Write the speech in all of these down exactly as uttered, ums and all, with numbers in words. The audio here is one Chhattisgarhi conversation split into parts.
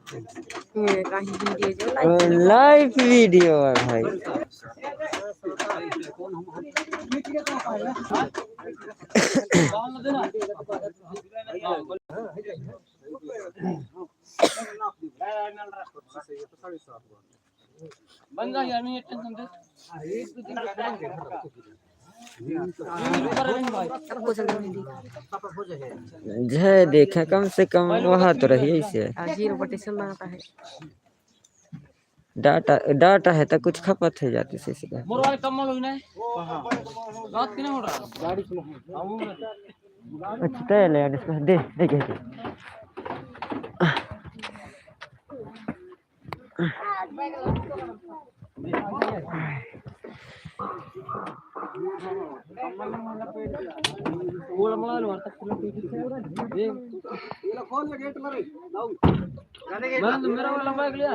ये काहे video जो live video। Live video है भाई। बन जा यार, नहीं tension दे। जय देखे, कम से कम वहाँ तो रहिए इसे। आज ही rotation आता है। Data, data है तो कुछ खपत हो जाती से सीधा। मोर वाले कम होई ना। रात के नहीं हो रहा। अच्छा, तो ले यार, इसको दे, दे, दे, दे।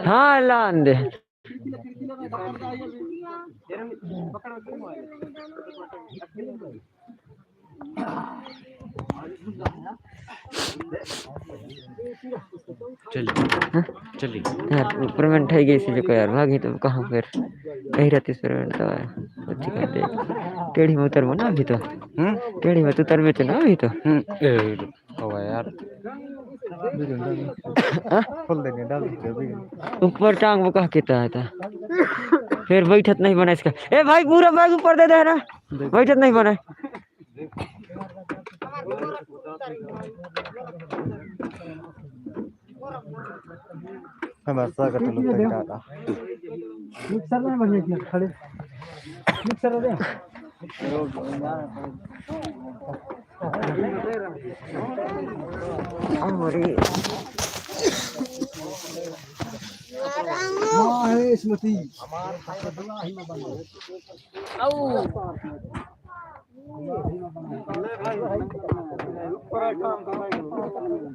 हाँ, लान दे। चल। हाँ? चल। यार, ऊपर में उठाई गई सी जो को यार, भागी तो कहाँ फिर? कहीं रहती इस पर तो अच्छी कर दे। टेढ़ी में उतर ना अभी तो। हम्म? टेढ़ी में तो उतर में तो ना अभी तो। हम्म। ए, हवा यार। हाँ? खोल देंगे, डाल दीजिए अभी। ऊपर टांग वो कहा कहता है था। फिर बैठत नहीं बना इसका। ए भाई, पूरा bag ऊपर दे दे ना। बैठत नहीं बना। हमारे स्वागत है लोग का। मिक्सर में बढ़िया किया, खड़े। मिक्सर दे। अरे। हाँ, है स्मृति।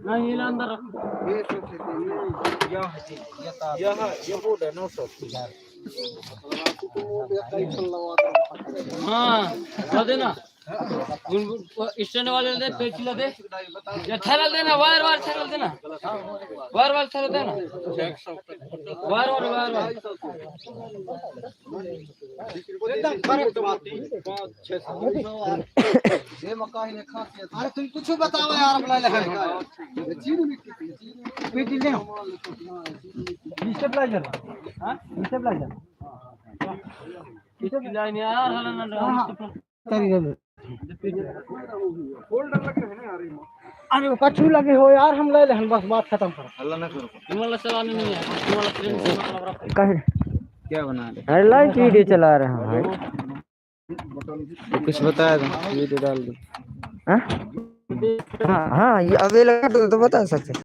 नहीं, ये अंदर रख। ये, ये बोर्ड है, नौ सौ। हाँ, ला दे ना। उन, उन, स्टैंड वाले दे, पेंच ला दे। या थैला दे ना, वायर, वायर थैला दे ना। वायर, वायर थैला दे ना। Wire, wire, wire, wire. एकदम करेक्ट बात है। पाँच, छह, सात। ये मकाई ने खा के। अरे तुम कुछ बताओ यार, अपना ले। चीनी मिट्टी, चीनी। पीट ले। स्टेबलाइजर। हाँ? स्टेबलाइजर। स्टेबलाइजर यार, हला ना। हाँ, हाँ। करी रे। अरे वो कछु लगे हो यार, हम ले लेहन, बस बात खत्म कर। हल्ला ना करो। तुम्हारा चलाने नहीं है, तुम्हारा प्रेम से मतलब रखो। कहे क्या बना रहे? अरे लाइव वीडियो चला रहे हैं भाई। तो कुछ बताया था, वीडियो डाल दो। हाँ? हाँ, हाँ, ये अभी लगा तो, तो बता सकते।